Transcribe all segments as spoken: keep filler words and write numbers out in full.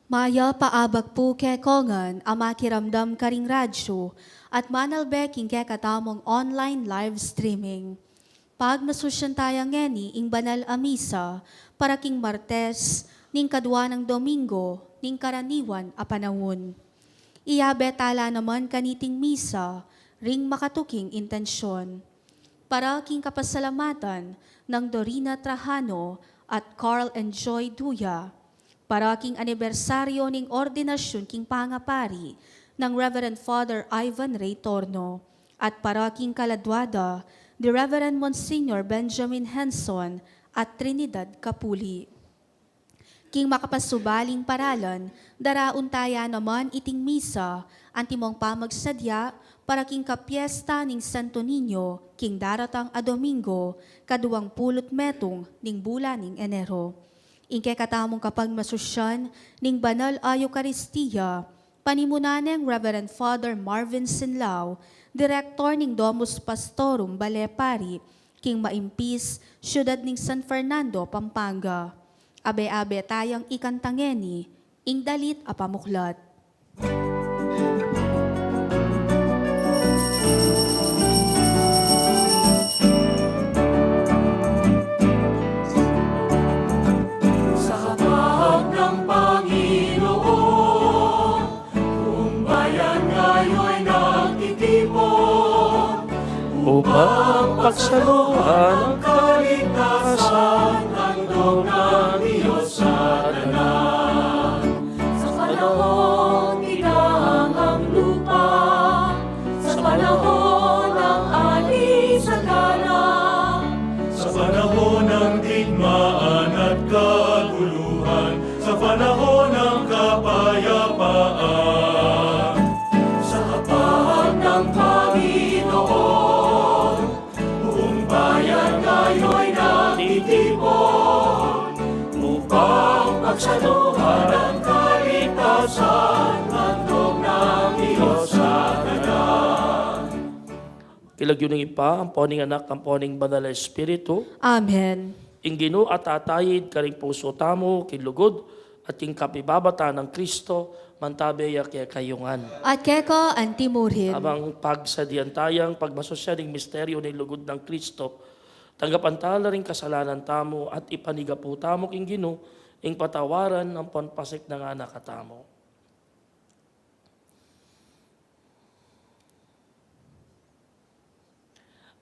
Mayap a abak pu kekongan a makiramdam karing radyu at manalbe king kekatamung online live streaming. Pagmasusyan taya ngeni ing banal a misa para king Martes ning kadua nang Domingo ning karaniwan a panaun. Iyabe tala naman kaniting misa ring makatuking intensyon. Para king kapasalamatan nang Dorina Trajano at Carl and Joy Duya. Para king anibersaryo ning ordinasyun king pangapari nang Reverend Father Ivan Ray Torno. At para king kaladua da di Reverend Monsignor Benjamin Henson at Trinidad Capuli. King makapasubaling paralan, daraun taya naman iting misa, antimong pamagsadya para king kapiesta ning Santo Niño king daratang a Domingo, kaduang pulu't metung ning bulan ning Enero. Ing kekatamung kapagmasusyan ning banal a Eukaristia, panimunan neng Reverend Father Marvin Sinlao, direktor ning Domus Pastorum Bale Pari, king Maimpis, siyudad ning San Fernando, Pampanga. Abe-abe tayang ikanta ngeni ing dalit a pamuklat. Sa kapag ng Panginoon, buong bayan ngayo'y nagtitipon upang pagsaluhan ang kaligtasan, handog ng Diyos sa tanan. Sa panahon tigang ang lupa, sa panahon ng aling sagana, sa panahon ng digmaan at kaguluhan, sa panahon ng kapayapaan. Sa kapag ng Panginoon, buong bayan ngayo'y nagtitipon upang pagsaluhan ang kaligtasan, handog ng Diyos sa tanan. King lagyu ning Ibpa, ampo ning Anak, ampo ning Banal a Espiritu. Amen. Ing Ginu atataid karing pusu tamu king lugud at king kapibabatan nang Kristo, mantabe ya kekayu ngan. At keka antimurin. Habang pagsadyan tayang pagmasusyan ning misteryu ning lugud nang Kristo, tanggapan tala ring kasalanan tamu at ipanigapu tamu king Ginu ing patawaran ampon pasiknangan na katamu.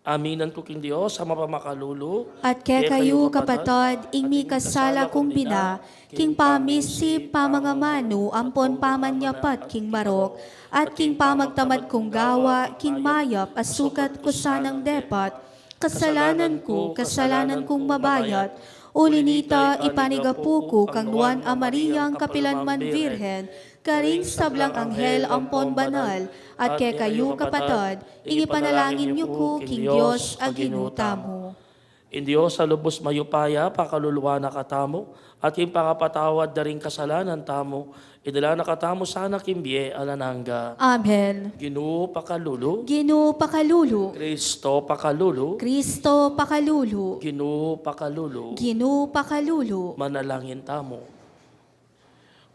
Aminan ku king Dios a mapamakalulu, at kekayu, kapatad, ing mikasala kung bina king pamisip, pamangamanu ampon pamanyapat king marok, at king pamagtamad kung gawa king mayap a sukat ku sanang depat. Kasalanan ku, kasalanan kung mabayat. Uli nita, ipanigapu ku kang Nuan a Mariang kapilan man Virgen, karing sablang anghel ampon banal, at kekayu, kapatad, ing ipanalangin yu ku king Dios a Ginu tamu. Ing Dios a lubus mayupaya pakaluluan na katamu, at ing pangapatawad da ring kasalanan tamu, idala na katamu sana king bie alang angga. Amen. Ginu pakalulu. Ginu pakalulu. Kristo pakalulu. Kristo pakalulu. Ginu pakalulu. Ginu pakalulu. Manalangin tamu.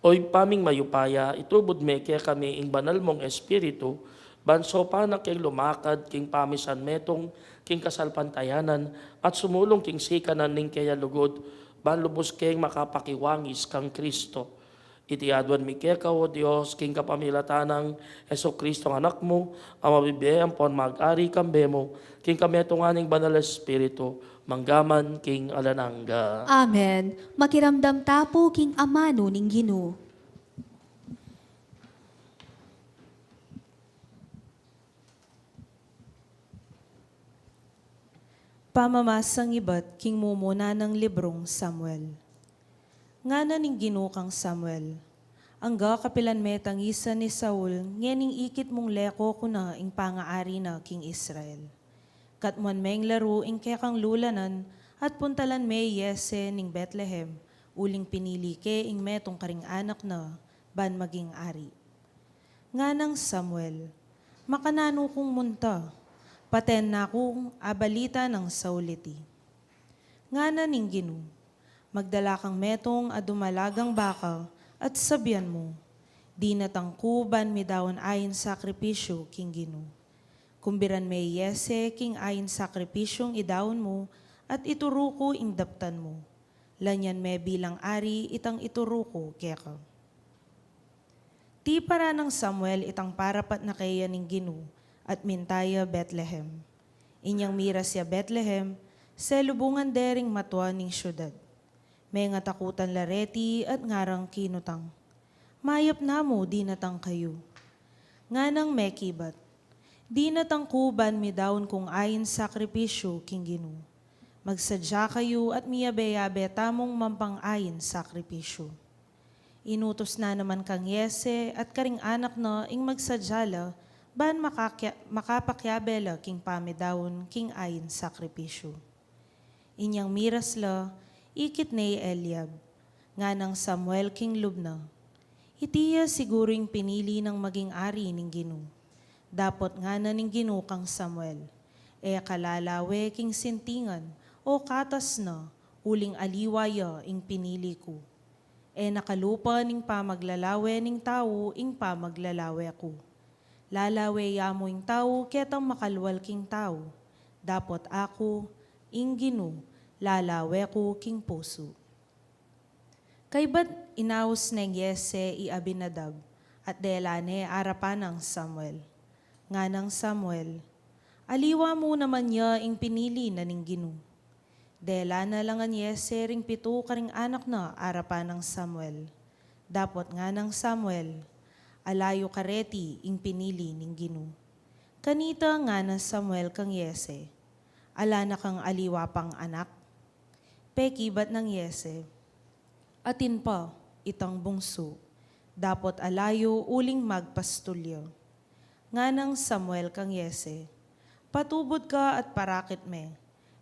O Ibpa ming mayupaya, itubud me kekami ing banal mung Espiritu, ban saupan na keng lumakad king pamisan metung king kasalpantayanan at sumulung king sikanan ning keyang lugud, ban lubus keng makapakiwangis kang Kristo. Iti aduan mi keka, O Dios, king kapamilatan nang Jesucristo a Anak mu, a mabibie ampon mag-ari kambe mu, king kametungan ning Banal a Espiritu, mangga man king alang angga. Amen. Makiramdam ta pu king amanu ning Ginu. Pamamasang ibat king mumuna nang librung Samuel. Ngana ning Ginu kang Samuel, angga kapilan me tangisan i Saul ngening ikit mung leko ku na ing pangaari na king Israel. Katmuan meng laru ing kekang lulanan at puntalan me i Jesse ning Betlehem, uling pinili ke ing metung karing anak na ban maging ari. Nganang Samuel, makananu kung munta, paten na kung abalita nang Saul iti. Ngana ning Ginu, magdala kang metung a dumalagang baka At sabian mu, "Dinatang ku ban midaun ain sakripisyu king Ginu." Kumbiran me i Yese king ain sakripisyung idaun mu, at ituru ku ing daptan mu. Lanyan me bilang ari itang ituru ku keka. Tiparan nang Samuel itang parapat na keya ning Ginu, at minta ya Betlehem. Inyang miras ya Betlehem, selubungan de ring matua ning syudad. Mengatakutan la reti at ngarang kinutang, "Mayap namu dinatang kayu." Nganang mekibat, "Dinatang ku ban midaun kung ain sakripisyu king Ginu. Magsadya kayu at miyabe-yabe tamung mampang-ain sakripisyu." Inutus na naman kang Yese at karing anak na ing magsadya la, ban makakya-, makapakiabe la king pamidaun king ain sakripisyu. Inyang miras la, ikit ne i Eliab. Nganang Samuel king lub na, "Iti ya siguru ing pinili nang maging ari ning Ginu." Dapot ngana ning Ginu kang Samuel, "E ka lalawe king sintingan o katas na, uling aliwa ya ing pinili ku. E na kalupa ning pamaglalawe ning tau ing pamaglalawe ku. Lalawe ya mu ing tau ketang makalwal king tau. Dapot aku, ing Ginu, lalawe ku king pusu." Kaybat inaus neng Yese i Abinadab, at dela ne arapan nang Samuel. Nganang Samuel, "Aliwa mu naman ya ing pinili na ning Ginu." Dela na la ngan Yese ring pitu karing anak na arapan nang Samuel. Dapot nganang Samuel, "Ala yu kareti ing pinili ning Ginu." Kanita ngana Samuel kang Yese, "Ala na kang aliwa pang anak?" Pekibat nang Yese, "Atin pa itang bungsu, dapot ala yu uling magpastul ya." Nganang Samuel kang Yese, "Patubud ka at parakit me,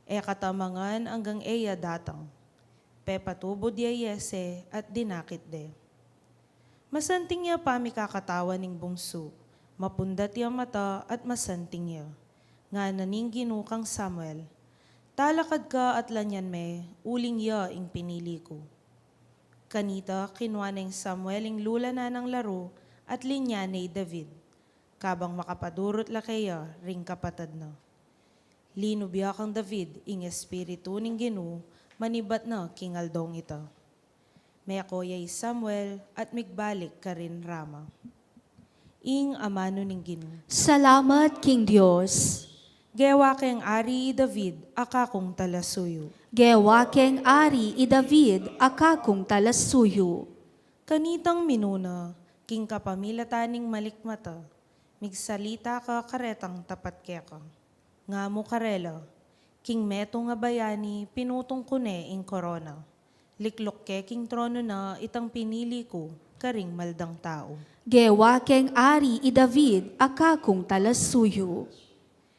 e ka ta mangan anggang e ya datang." Pepatubud ya i Yese at dinakit de. "Masanting ya pamikakatawan ning bungsu, mapundat ya mata at masanting ya." Ngana ning Ginu kang Samuel, "Talakad ka at lanyan me, uling ya ing pinili ku." Kanita kinua neng Samuel ing lula na nang laru at linyan ne i David, kabang makapadurut la keya ring kapatad na. Linub ya kang David ing Espiritu ning Ginu manibat na king aldong ita. Meko ya i Samuel at migbalik karin Rama. Ing amanu ning Ginu. Salamat king Dios. Gewa keng ari i David a kakung talasuyu. Gewa keng ari i David a kakung talasuyu. Kanitang minuna king kapamilatan ning malikmata, migsalita ka karetang tapat keka. Ngamu karela, king metung a bayani pinutung ku ne ing korona. Likluk ke king trono na itang pinili ku karing maldang tau. Gewa keng ari i David a kakung talasuyu.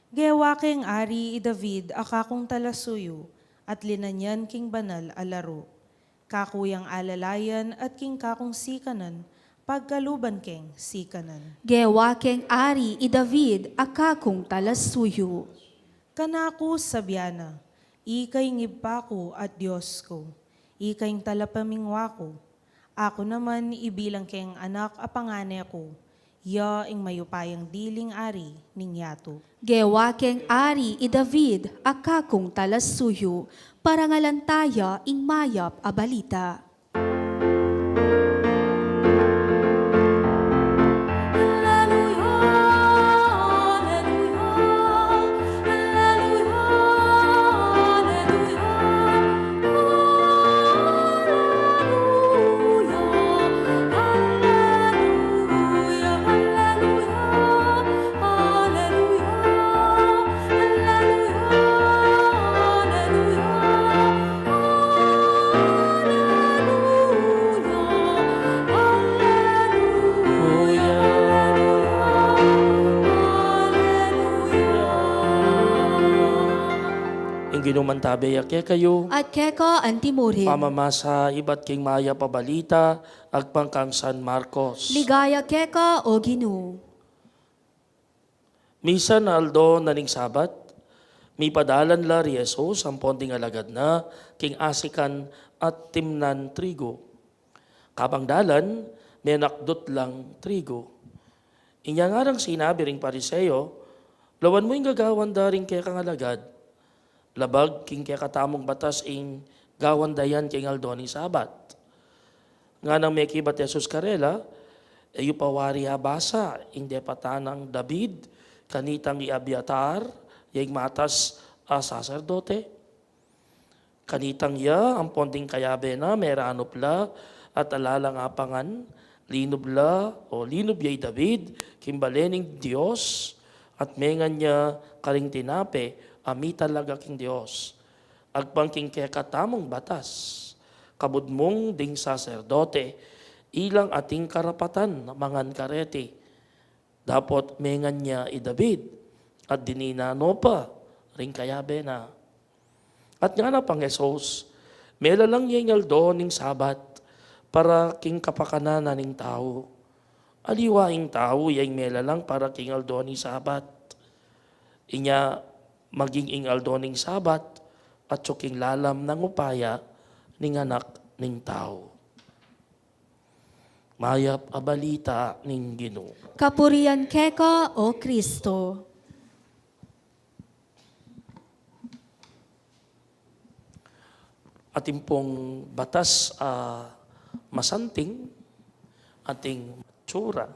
Gewa keng ari i David a kakung talasuyu, at linanyan king banal a laru. Kaku yang alalayan at king kakung sikanan, pagkaluban keng sikanan. Gewa keng ari i David a kakung talasuyu. Kanaku sabian na, "Ika ing Ibpa ku at Dios ku, ika ing talapamingwa ku." Aku naman ibilang keng anak a pangane ku, ya ing mayupayang diling ari ning yatu. Gewa keng ari i David a kakung talasuyu, parangalan taya ing mayap a balita. Ing Ginu mantabe ya kekayu. At keka antimurin. Pamamasa ibat king mayap a balita agpang kang San Marcos. Ligaya keka, O Ginu. Misan a aldo na ning Sabat, mipadalan la ri Jesus ampon ding alagad na king asikan at timnan trigu. Kabang dalan, menakdut lang trigu. Inya ngarang sinabi ring Pariseo, "Lawan mu ing gagawan da ring kekang alagad, labag king kekatamung batas ing gawan da yan king aldo ning Sabat." Nganang mekibat Jesus karela, "E yu pa wari abasa ing depatan nang David, kanitang i Abiatar, ya ing matas a saserdote? Kanitang ya, ampon ding kayabe na, meranup la, at ala lang apangan, linub la, o linub ya i David, king bale ning Dios, at mengan ya karing tinape, a mitalaga king Dios. Agpang king kekatamung batas, kabud mung ding saserdote, ilang ating karapatan mangan kareti, dapot mengan ya i David, at dinan na no pa ring kayabe na." At ngana pang Jesus, "Melalang ya ing aldo ning Sabat para king kapakanan na ning tau. Aliwa ing tau ya ing melalang para king aldo ning Sabat. Inya maging ing aldo ning Sabat, atyu king lalam nang upaya ning Anak ning Tau." Mayap a balita ning Ginu. Kapurian keka, O Kristo. Atin pung batas a masanting, ating matsura,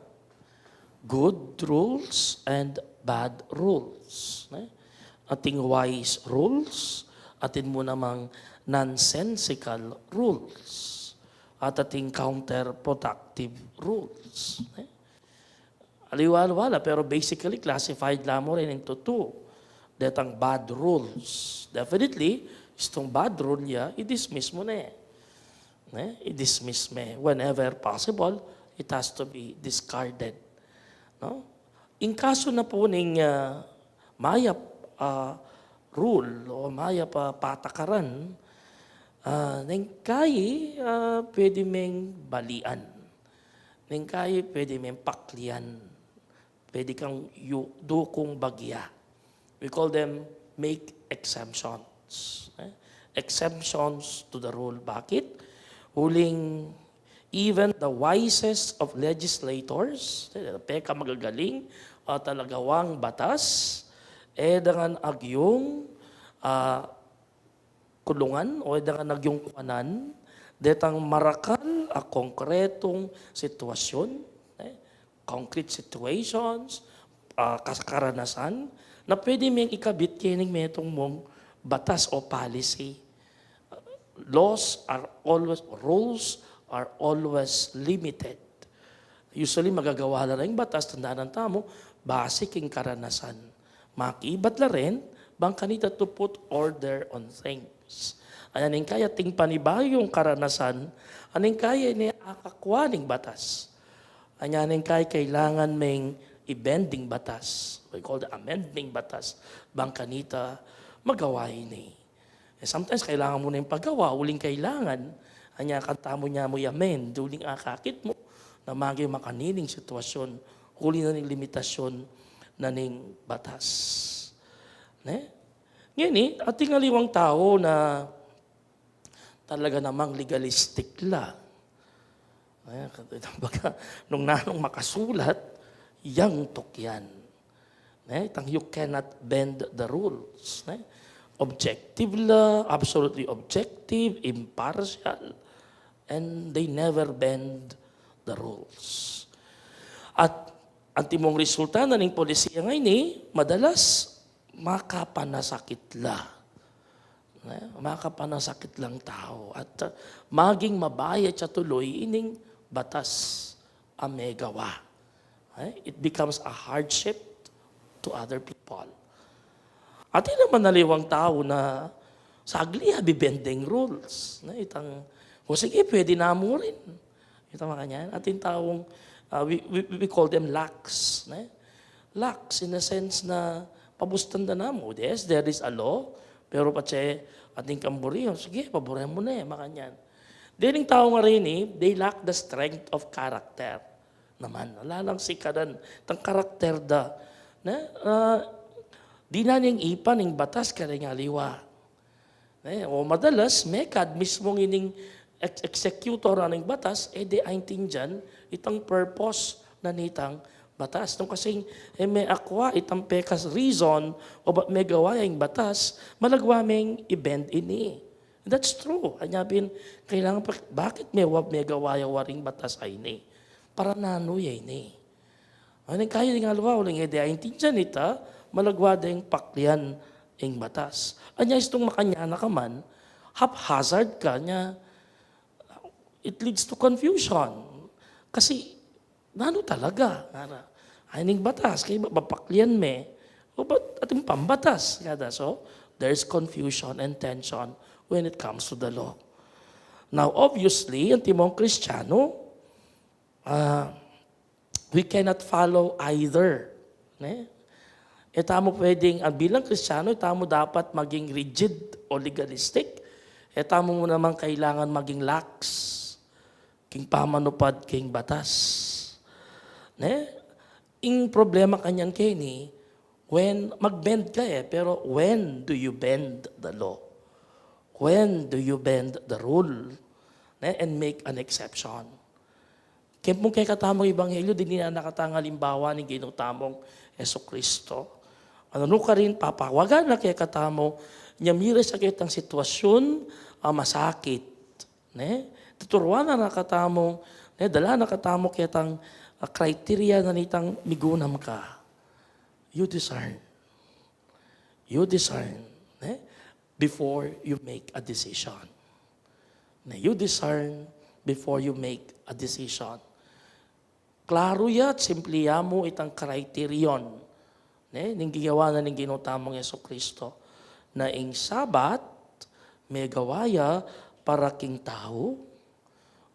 good rules and bad rules, ne? Ating wise rules, atin mu namang nonsensical rules, at ating counterproductive rules, ne? Aliwa-aliwa la, pero basically classified la mu rin into two. Detang bad rules. Definitely, istung bad rule ya, i-dismiss mu ne. Ne? I-dismiss me. Whenever possible, it has to be discarded. No? In kasu na pu ning, ah, mayap, ah, rule o mayap a patakaran, ah, neng kayi, ah, pwede meng balian. Neng kayi pwede meng paklian. Pwede kang yu-, dukung bagya. We call them make exemptions. Eh? Exemptions to the rule. Bakit? Uling even the wisest of legislators, eh, peka magagaling o talagawang batas, e dangan agyung, ah, kulungan o e dangan agyung kuanan detang marakal a konkretong sitwasyun, eh, concrete situations, ah, kas-, karanasan, na pwede meng ikabit kening metung mung batas o policy. Laws are always, rules are always limited. Usually, magagawa la ring batas, tandanan tamu, base king karanasan. Makibat la rin, bang kanita to put order on things. Anya neng kaya ating panibayung karanasan, aneng kaya ini akakwa ning batas. Anya neng kaya kailangan meng i-bend ing batas. We call the amending batas. Bang kanita magawa ini. Eh, sometimes kailangan mu na ing pagawa, uling kailangan, anya kanita mu na mu i-amend, uling akakit mu na maging makanining sitwasyun, uli na ning limitasyon na ning batas. Ne? Ngeni, ating aliwang tau na talaga namang legalistic la. Ayan, kumbaga, nung nanung makasulat, yang tukyan. Ne? Itang you cannot bend the rules. Ne? Objective la, absolutely objective, impartial, and they never bend the rules. At antimong resulta na ning polisiya ngeni, madalas makapanasakit la. Ne? Makapanasakit lang tau. At, uh, maging mabayat ya tuloy ining batas a megawa. Eh, it becomes a hardship to other people. Atin naman aliwang tau na sagli a bibending rules. Ne? Itang, "O sige, pwede na mu rin." Ita makanyan. Atin taung, uh, we, we, we call them lax. Ne? Lax in a sense na pabustan da na mu. Yes, there is a law, pero patse atin kang buri, o sige, paburen mu ne, makanyan. Dening tau ngeni, they lack the strength of character. Naman, ala lang sikanan, itang karakter da. Ne? Ah, dinan yang ipan ing batas kareng aliwa. Ne? O madalas, mekad mismung ining ex-, executor na ning batas, e de aintindian itang purpose na nitang batas. Nung kasing, e, me-akwa itang pekas reason o ba't megawa ya ing batas, malagwa meng i-bend ini. That's true. Anya pin, kailangan pa, bakit mewa-, megawa ya waring batas a ini? Para nanu ya ini? Anya kayu ding aliwa, uling e de aintindian ita, malagwa deng paklian ing batas. Anya istung makanyan na ka man, haphazard ka nya, it leads to confusion. Kasi, nanu talaga? Ngara, ay ning batas, kaya ba, bapaklian me? O ba't atin pang batas? Ngara, so, there's confusion and tension when it comes to the law. Now, obviously, antimong Kristiyano, ah, we cannot follow either. Ne? E tamu pwedeng, ah, bilang Kristiyano, e tamu dapat maging rigid o legalistic. E tamu mu naman kailangan maging lax king pamanupad king batas. Ne? Ing problema kanyan keni, when, mag-bend ka e, pero when do you bend the law? When do you bend the rule? Ne? And make an exception. Kaya pung kekatamung ebanghelyo, dinan na katang alimbawa ning Ginu tamung Jesucristo. Nanu karin, papawagan na kekatamu, nya miras ya ketang sitwasyun a masakit. Ne? Tuturuan na katamu, ne? Dala na katamu ketang, ah, criteria na nitang migunam ka. You discern. You discern. Ne? Before you make a decision. Ne? You discern before you make a decision. Klaru ya at simple ya mu itang criterion, ne, ning gewa na ning Ginu tamung Jesucristo, na ing Sabat megawa ya para king tau,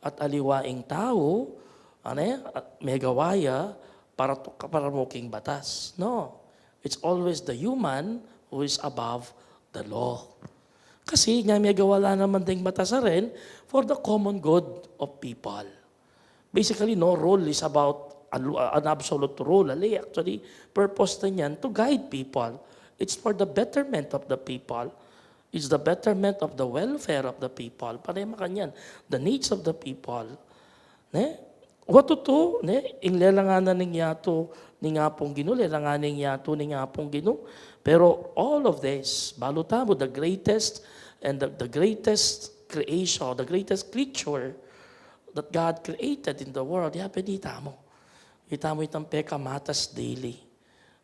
at aliwa ing tau, ane, at megawa ya para to, para mu king batas. No. It's always the human who is above the law. Kasi nya megawa la naman deng batas a rin for the common good of people. Basically, no rule is about a lu-, an absolute rule. Ali, actually, purpose na niyan to guide people. It's for the betterment of the people. It's the betterment of the welfare of the people. Panay makanyan, the needs of the people. Ne? Watutu, ne? Ing lelangan na ning yatu ning Apung Ginu, lelangan ning yatu ning Apung Ginu. Pero all of this, balu tamu, the greatest and the, the greatest creation, the greatest creature that God created in the world, ya pin itamu. Itamu itang pekamatas dili.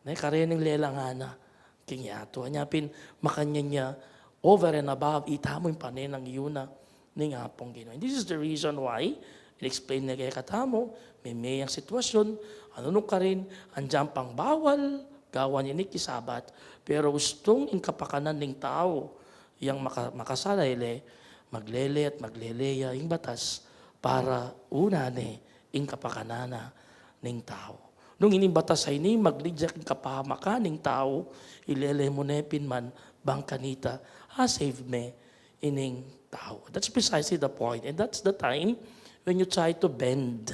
Ne, karening lelangan na king yatu. Anya pin, makanyan ya, over and above, itamu ing panenang yu na ning Apung Ginu. And this is the reason why, in-explain na kekatamu, meme yang sitwasyun, anu nu karin, andiyan pang bawal gawan ini king Sabat, pero ustung ing kapakanan ning tau, yang maka-, makasalele, maglele at maglele ya ing batas para una ne ing kapakanan na ning tau. Nung ining batas a ini, mag-lead ya king kapamakan ning tau, ilele mu ne pin man bang kanita, ah, save me ining tau. That's precisely the point. And that's the time when you try to bend.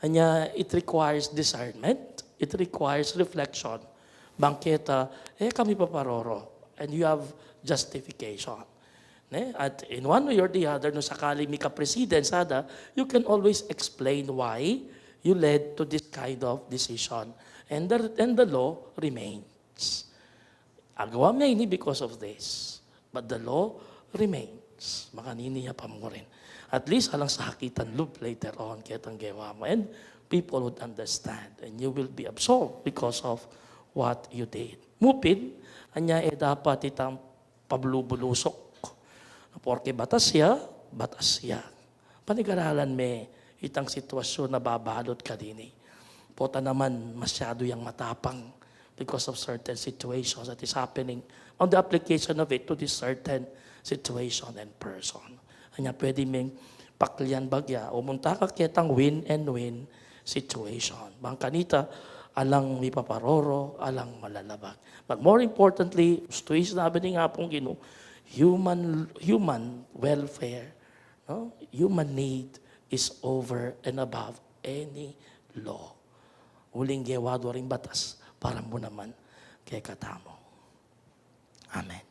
Anya, it requires discernment, it requires reflection. Bang keta, e ka mipaparoro, and you have justification. Ne? At in one way or the other, nung sakali mika-precedence ada, you can always explain why you led to this kind of decision. And the, and the law remains. Agawa mi ini because of this. But the law remains. Makanini ya pa mu rin. At least, alang sakitan lub later on, ketang gewa mu. And people would understand. And you will be absolved because of what you did. Mu pin, anya e dapat itang pabulubulusuk. Porke batas ya, batas ya. Panigaralan me itang sitwasyun a babalut kanini. Pota naman masyadu yang matapang because of certain situations that is happening on the application of it to this certain situation and person. Anya pwede meng paklian bagya, umunta ka ketang win and win situation. Bang kanita, alang mipaparoro, alang malalabag. But more importantly, ustu ing sinabi ning Apung Ginu, human, human welfare, no? Human need is over and above any law. Uling gewa da ring batas para mu naman kekatamu. Amen.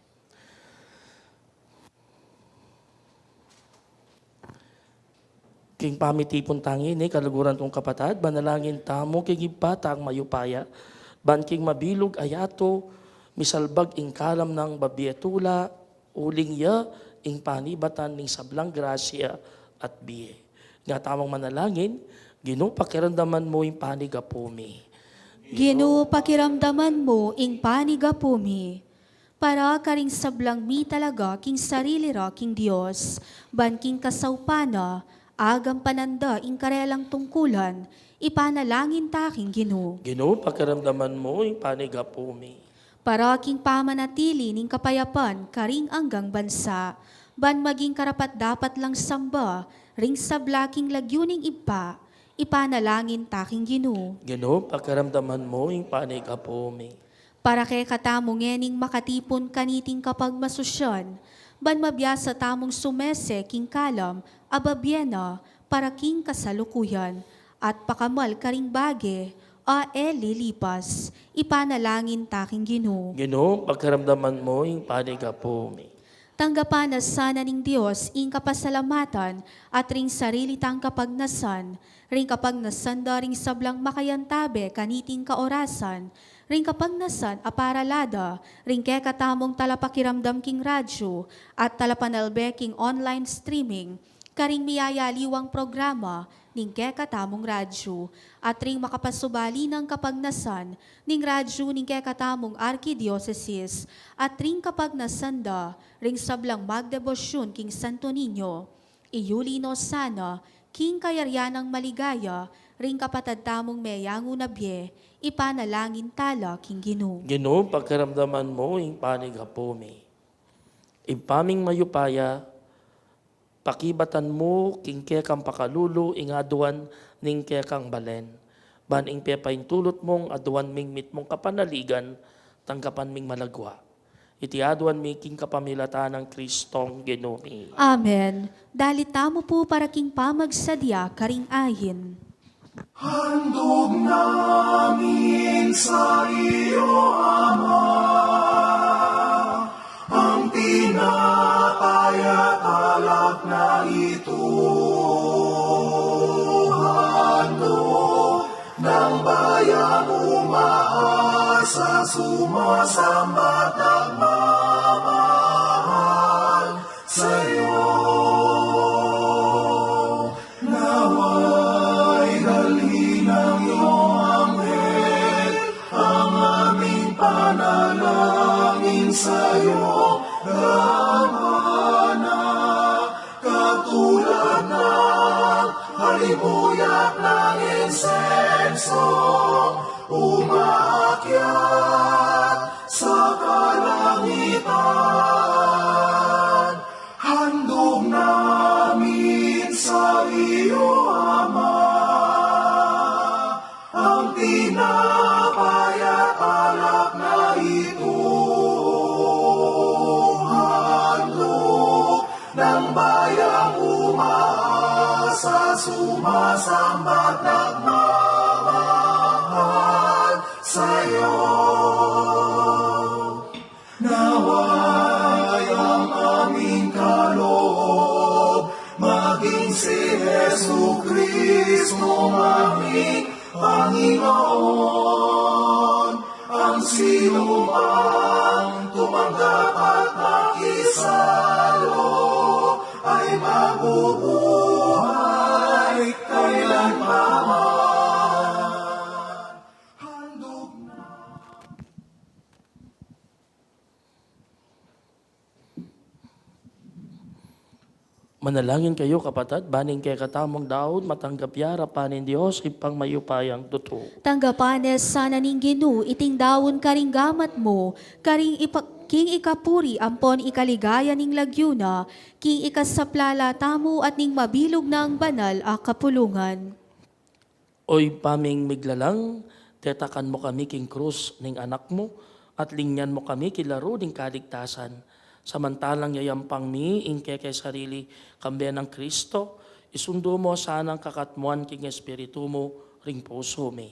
King pamitipun tang ini, kaluguran kung kapatad, manalangin tamu king Ibpa tang mayupaya, ban king mabilug a yatu, misalbag ing kalam nang babie tula, uling ya ing panibatan ning sablang grasya at bie. Nga tamung manalangin, Ginu, pakiramdaman mu ing panigapu mi. Ginu, pakiramdaman mu ing panigapu mi. Para karing sablang mitalaga king sarili ra king Dios, ban king kasaupan na, agampanan da ing karelang tungkulan, ipanalangin ta king Ginu. Ginu, pakiramdaman mu ing panigapu mi. Para king pamanatili ning kapayapan karing anggang bansa, ban maging karapat-dapat lang samba ring sabla king lagyu ning Ibpa, ipanalangin ta king Ginu. Ginu, pakiramdaman mu ing panigapu mi. Para kekatamu ngening makatipun kaniting kapagmasusyan, ban mabiasa tamung sumese king kalam a babie na para king kasalukuyan, at pakamal karing bage a e lilipas, ipanalangin ta king Ginu. Ginu, pakiramdaman mu ing panigapu mi. Tanggapan na sana ning Dios ing kapasalamatan at ring sarili tang kapagnasan, ring kapagnasan da ring sablang makayantabe kaniting kaorasan, ring kapagnasan a parala da ring kekatamung talapakiramdam king radyu at talapanalbe king online streaming, karing miyayaliwang programa ning kekatamung radyu, at ring makapasubali nang kapagnasan ning radyu ning kekatamung arkidiosesis, at ring kapagnasan da ring sablang magdebosyun king Santo Niño. Iyuli no sana king kayarian nang maligaya ring kapatad tamung meyangu na bie, ipanalangin ta la king Ginu. Ginu, pakiramdaman mu ing panigapu mi. Ibpa ming mayupaya, pakibatan mu king kekang pakalulu ing aduan ning kekang balen, ban ing pepaintulut mung aduan ming mitmung kapanaligan, tanggapan ming malagwa. Iti aduan mi king kapamilatan nang Kristong Ginu mi. Amen. Dalit tamu pu para king pamagsadya karing ain. Handog namin sa iyo, Ama, ang tinapay at alak na ito. Handog ng bayang umaasa, sumasamba't nagmamahal sa iyo. Nawa'y dalhin ng iyong anghel ang aming panalangin sa iyo, Ama, na katulad ng halimuyak ng insenso umaakyat sa kalangitan. Handog namin sa iyo, Ama, ang tinapay at alak na ito. Handog ng bayang umaasa, sumasamba't nagmamahal sa iyo. Nawa'y ang aming kaloob maging si Jesucristo, aming Panginoon. Ang sinumang tumanggap at makisalo ay mabubuhay kailanpaman. Handog na. Manalangin kayu, kapatad, ban ing kekatamung daun matanggap ya arapan ning Dios, Ibpang mayupayang tutu. Tanggapan ne sana ning Ginu iting daun karing gamat mu, karing ipa-, king ikapuri ampon ikaligaya ning lagyu na, king ikasaplala tamu at ning mabilug nang banal a kapulungan. O Ibpa ming miglalang, tetakan mu kami king krus ning Anak mu, at linyan mu kami king laru ning kaligtasan. Samantalang yayampang mi ing keke sarili kambe nang Kristo, isundu mu sanang kakatmuan king Espiritu mu ring pusu mi.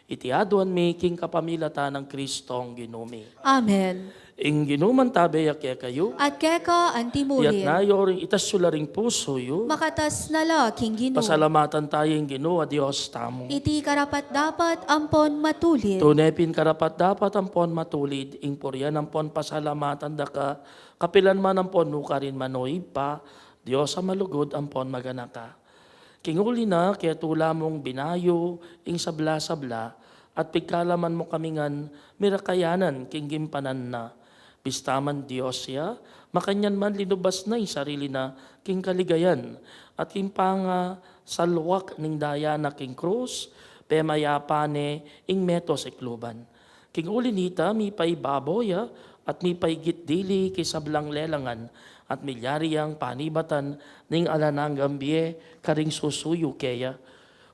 Iti aduan mi king kapamilatan nang Kristong Ginu mi. Amen. Ing Ginu mantabe ya kekayu. At keka antimurin. Itas yu la ring pusu yu. Makatas na la king Ginu. Pasalamatan tamu ing Ginu a Dios tamu. Iti karapat-dapat ampon matulid. Tune pin karapat-dapat ampon matulid, ing purian ampon pasalamatan da ka, kapilan man ampon nukarin man, o Ibpa, Dios a malugud ampon maganaka. King uli na, ketula mung binayu ing sabla-sabla, at pigkalaman mu kami ngan mirakayanan king gimpanan na. Bista man Dios ya, makanyan man linubas na ing sarili na king kaligayan, at king pangasalwak ning daya na king krus, pemayapa ne ing meto sikluban. King uli nita, mipaibabo ya, at mipaigit dili king sablang lelangan, at milyari yang panibatan ning alang anggang bie karing susuyu keya.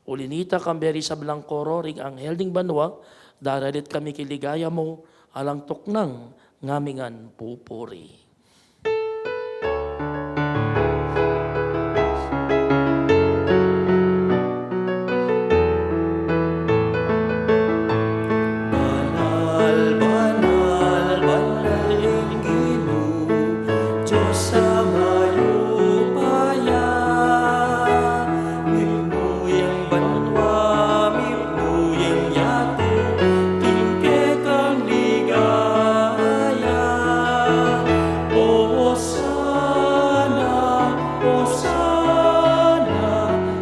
Uli nita, kambe ring sablang koro ring anghel ning banua, daralit kami king ligaya mu, alang tuknang ngamingan pupuri. Banal, banal, banal ing Ginu, Dios a mayupaya. Mipnu ing banua, mipnu ing yatu, king kekang ligaya. Osana, Osana,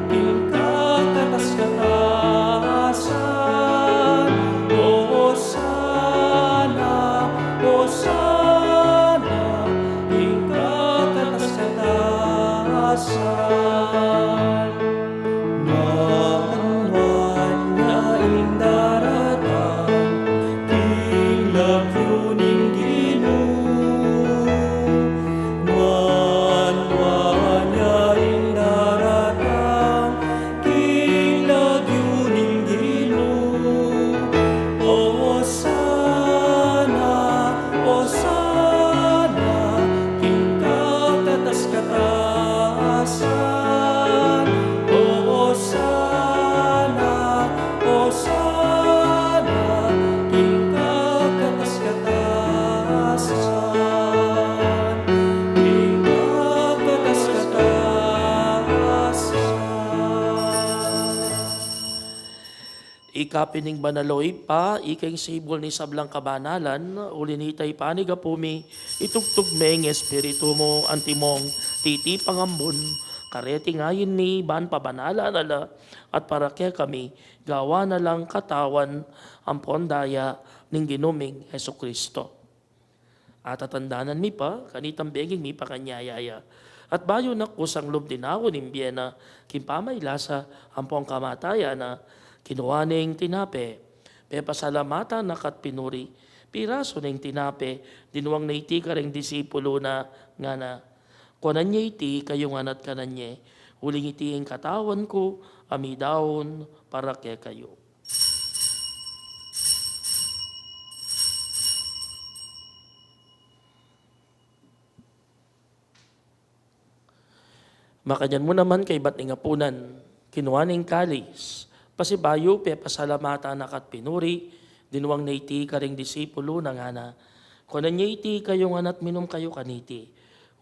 king kakatas-katasan. Osana, Osana, king kakatas-katasan. Nuan, nuan ya ing daratang king lagyu ning Ginu. Nuan, nuan ya ing daratang king lagyu ning Ginu. Osana, Osana, king kakatas-katasan. Osana, Osana, king kakatas-katasan. King kakatas-katasan. Ika pin ing banal, o Ibpa, ika ing sibul ning sablang kabanalan, uli nita ipanyawad mi, itubud me ing Espiritu mu antimong titipang ambun, kareti ngeni ban pabanalan na la, at para kekami, gawan na lang katawan ampon daya ning Ginu ming Jesucristo. Atatandanan mi pa, kanitang benging mipakanyaya ya. At bayu na kusang lub dinaun ing bie na, king pamaglasa ampong kamatayan na, kinua ne ing tinape, pepasalamatan na ka't pinuri, pirasu ne ing tinape, dinwang ne iti karing disipulu na, ngana, kuanan ye iti kayu ngan at kanan ye, uling iti ing katawan ku, a midaun para kekayu. Makanyan mu naman kaybat ning apunan, kinua ne ing kalis, pasibayu pepasalamatan na ka't pinuri, dinwang ne iti karing disipulu na ngana, kuanan ye iti kayu ngan at minum kayu kaniti.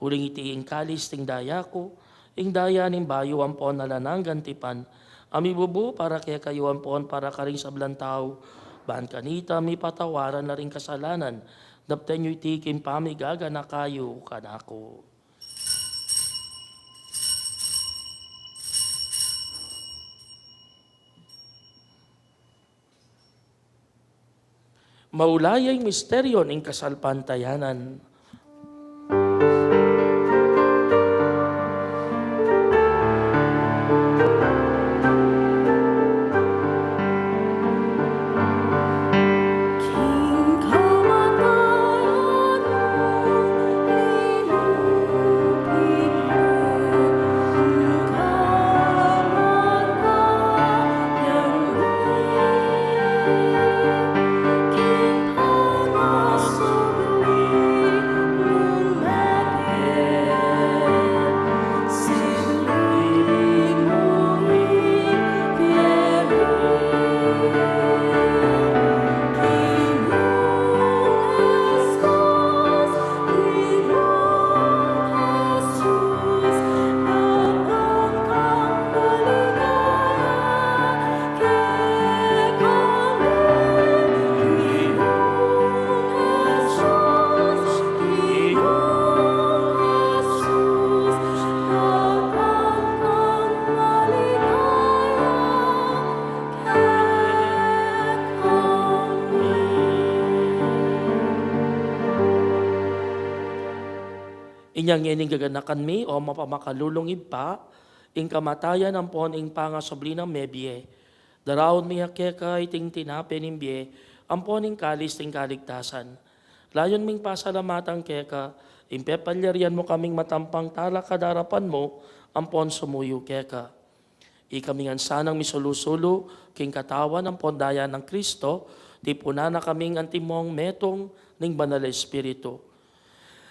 Uling iti ing kalis ning daya ku, ing daya ning bayu ampon alang anggang tipan, a mibubu para kekayu ampon para karing sablang tau, ban kanita mipatawaran la ring kasalanan, daptan yu iti king pamigaganaka yu kanaku. Maulayi ing misteryu ning kasalpantayanan. Inya ngening gaganakan mi, o mapamakalulung Ibpa, ing kamatayan ampon ing pangasubli nang mebie. Daraun mi keka iting tinape ning bie ampon ing kalis ning kaligtasan. Layun ming pasalamatan keka ing pepalyarian mu kaming matampang talakad king arapan mu ampon sumuyu keka. Ikami ngan sanang misulu-sulu king katawan ampon daya nang Kristo, tipunan na kaming antimong metung ning Banal a Espiritu.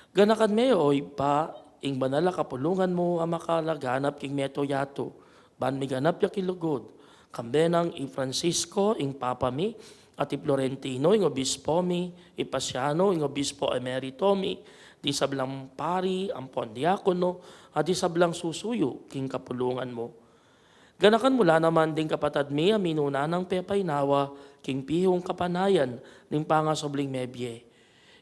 Ganakan me, o Ibpa, ing banal a kapulungan mu a makalaganap king mabilug a yatu, ban miganap ya king lugud, kambe nang i Francisco, ing Papa mi, at i Florentino, ing obispo mi, i Paciano, ing obispo emerito mi, ding sablang pari ampon diakono, at ding sablang susuyu king kapulungan mu. Ganakan mu la naman ding kapatad mi a minuna nang pepainawa king pihung kapanayan ning pangasubling mebie.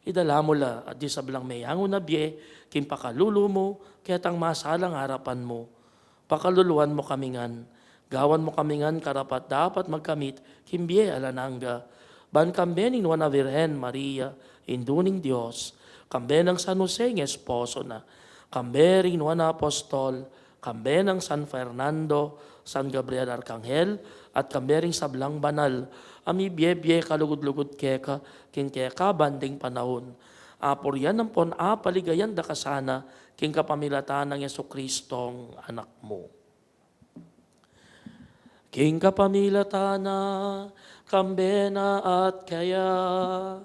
Idala mu la at ding sablang meyangu na bie king pakalulu mu ketang masalang arapan mu. Pakaluluan mu kami ngan, gawan mu kami ngan karapat-dapat magkamit king bie alang angga, ban kambe ning Nuan a Virgen Maria, Indu ning Dios, kambe nang San Jose ing esposo na, kambe ring Nuan a Apostol, kambe nang San Fernando, San Gabriel Arkanghel, at kambe ring sablang banal a mibie-bie kalugud-lugud keka king kekaban ding panaun. Apurian ampon apaligayan da ka sana king kapamilatan nang Jesucristong Anak mu. King kapamilatan na, kambe na at keya,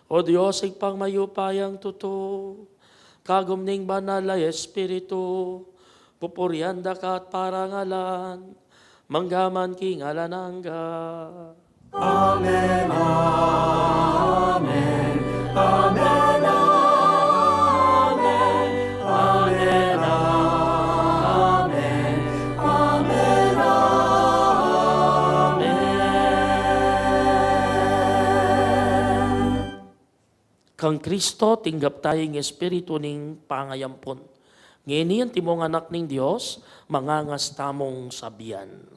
O Dios, Ibpang mayupayang tutu, kagum ning Banal a Espiritu, pupurian da ka at parangalan, manggaman king alang angga. Amen, amen, amen, amen, amen, amen, amen. Kang Kristo, tinggap taya ing Espiritu ning pangayampun. Ngeni antimong anak ning Dios, mangangas tamung sabian.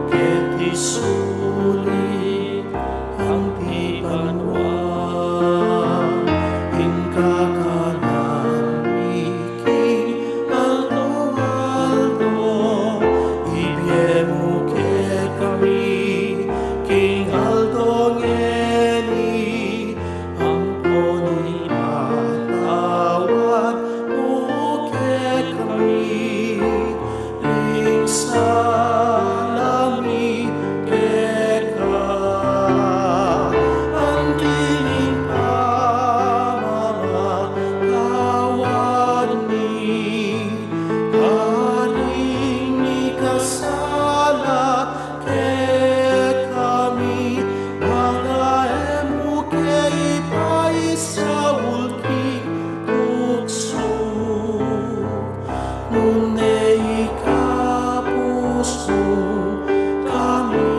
Keti sulit anti banua, ing kakanan mi king aldo-aldo, ibie mu kekami king aldo ngeni, ampon ipatawad mu kekami ing sala mi keka, anti ing pamamatawad mi karing mikasala kekami, nune e mu ke ipaisaul king tuksu, nune ikabus mu kami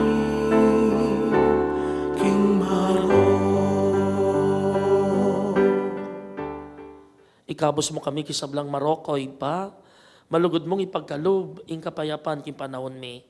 king marok. Ikabus mu kami king sablang marok, o Ibpa, malugud mung ipagkalub ing kapayapan king panaun mi.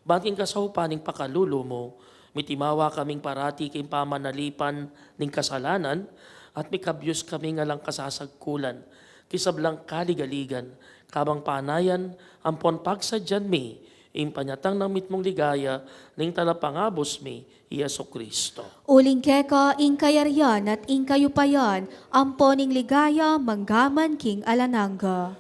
Ban king kasaupan ning pakalulu mu, mitimawa kaming parati king pamanalipan ning kasalanan, at mikabyus kaming alang kasasagkulan king sablang kaligaligan, kabang panayan ampon pagsadyan mi ing panyatang nang mitmung ligaya ning Talapangabus mi, i Jesucristo. Uling keka ing kayarian at ing kayupayan, ampon ing ligaya manggaman king alang angga.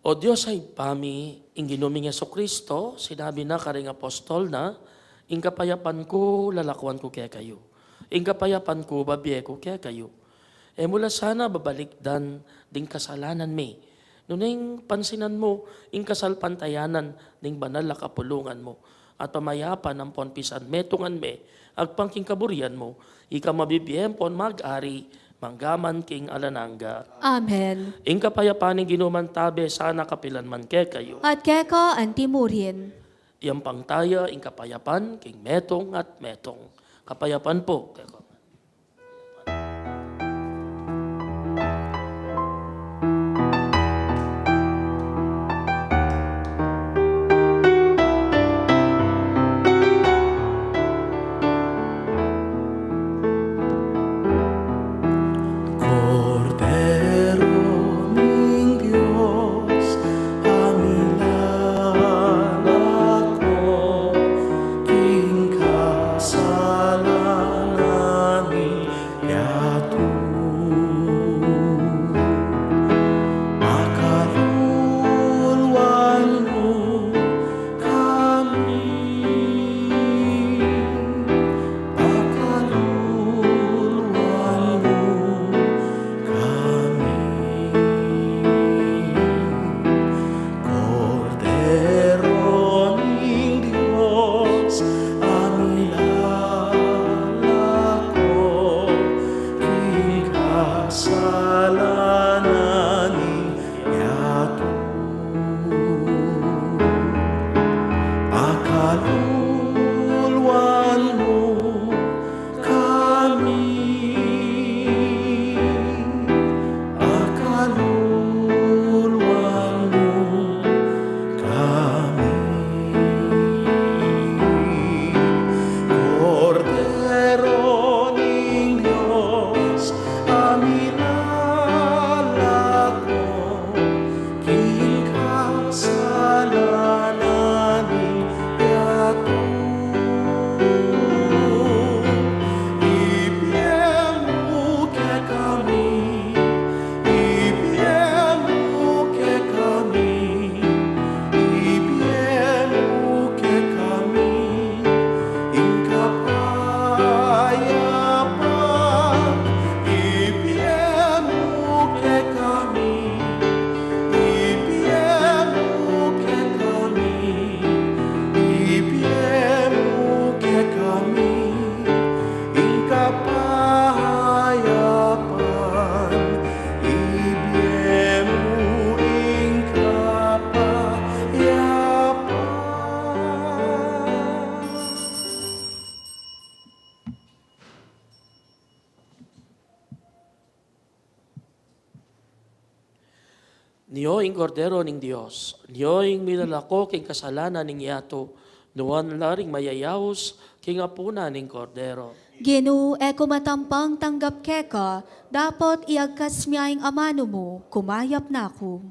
O Dios a Ibpa mi, ing Ginu ming Jesucristo, sinabi na karing apostol na, ing kapayapan ku lalakuan ku kekayu, ing kapayapan ku babie ku kekayu. E mu la sana babalikdan ding kasalanan mi, Nune ing pansinan mu ing kasalpantayanan ning banal a kapulungan mu, at pamayapan ampon pisan metungan me agpang king kaburian mu, ika mabibie ampon mag-ari mangga man king alang angga. Amen. Ing kapayapan ning Ginu mantabe sana kapilan man kekayu. At keka anti murin. Iyampang taya ing kapayapan king metung at metung. Kapayapan pu kekayu. Kordero ning Dios, a milalako king kasalanan ning yatu. Pakaluluan mu kami, pakaluluan mu kami. Kordero ning Dios, a milalako king kasalanan ning yatu. Pakaluluan mu kami, pakaluluan mu kami. Kordero ning Dios, a milalako king kasalanan ning yatu. Ibie mu kekami, ibie mu kekami, ibie mu kekami ing kapayapan. Ibie mu kekami, ibie mu kekami, ibie mu kekami ing kapayapan. Ibie mu ing kapayapan. Nio ing Kordero ning Dios, nio ing milalako king kasalanan ning yatu. Nuan la ring mayayaus king apunan ning Kordero. Ginu, e ku matampang tanggap keka, dapot iagkas mu ing amanu mu, kumayap na ku.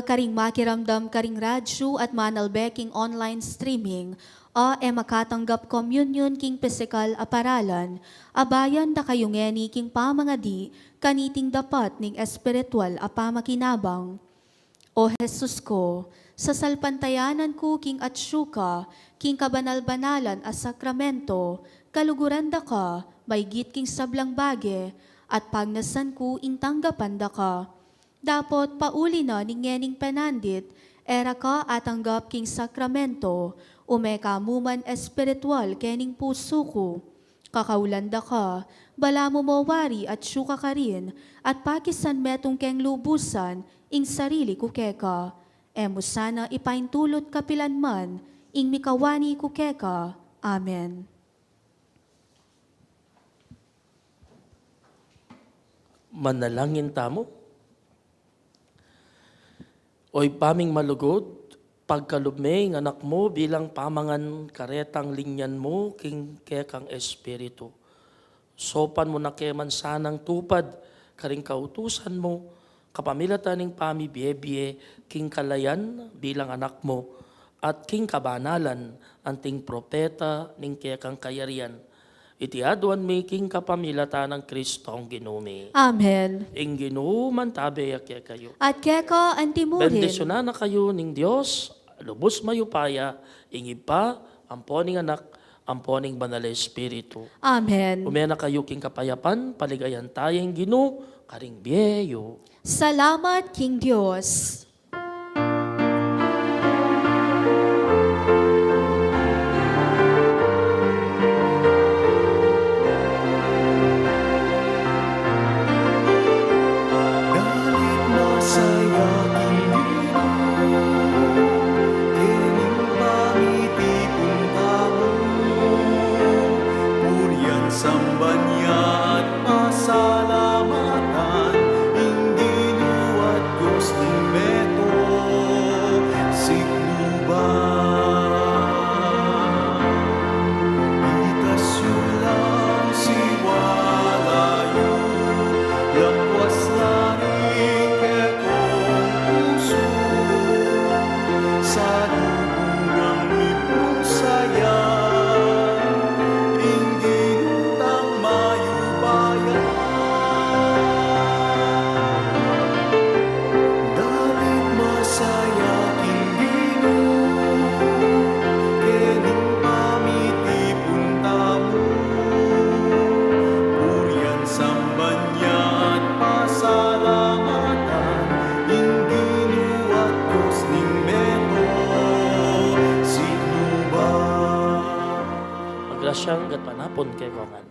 Karing makiramdam karing radyu at manalbe king online streaming, a e makatanggap komunyon king pisikal a paralan, abayan da kayu ngeni king pamangadi kaniting dapat ning espiritual a pamakinabang. O Jesus ku, sasalpantayanan ku king atsu ka king kabanal-banalan a sakramento, kaluguran da ka maygit king sablang bage, at pagnasan ku ing tanggapan da ka. Dapot pauli na ning ngening penandit, e ra ka atanggap king sakramento, ume ka mu man espiritual kening pusu ku. Kakaulan da ka, balamu mo wari atsu ka karin, at pakisan metung keng lubusan ing sarili ku keka. E mu sana ipaintulut kapilan man ing mikawani ku keka. Amen. Manalangin tamu. O Ibpa ming malugud, pagkalub me ing Anak mu bilang pamangan karetang linyan mu king kekang Espiritu. Saupan mu na ke man sanang tupad karing kautusan mu, kapamilatan ning pamibie-bie king kalayan bilang Anak mu, at king kabanalan anting propeta ning kekang kayarian. Iti aduan mi king kapamilatan nang Kristong Ginu mi. Amen. Ing Ginu mantabe ya kekayu. At keka anti mu rin. Bendisyunan na kayu ning Dios, lubus mayupaya, ing Ibpa, ampo ning Anak, ampo ning Banal a Espiritu. Amen. Ume na kayu king kapayapan, paligayan taya ing Ginu karing bie yu. Salamat king Dios. Dalit masaya king Ginu, kening pamitipun tamu, purian, samban ya at pasalamatan ing Ginu at Dios ning meto siknuban. Itas yu lang siwala yu, lakwas na ring kekong pusu, salubungan mi pung saya ing Ginu tang mayupaya. Dalit masaya king Ginu, kening pamitipun tamu, purian, samban ya at pasalamatan ing Ginu at Dios ning meto siknuban. Magrasyang gatpanapun kekongan.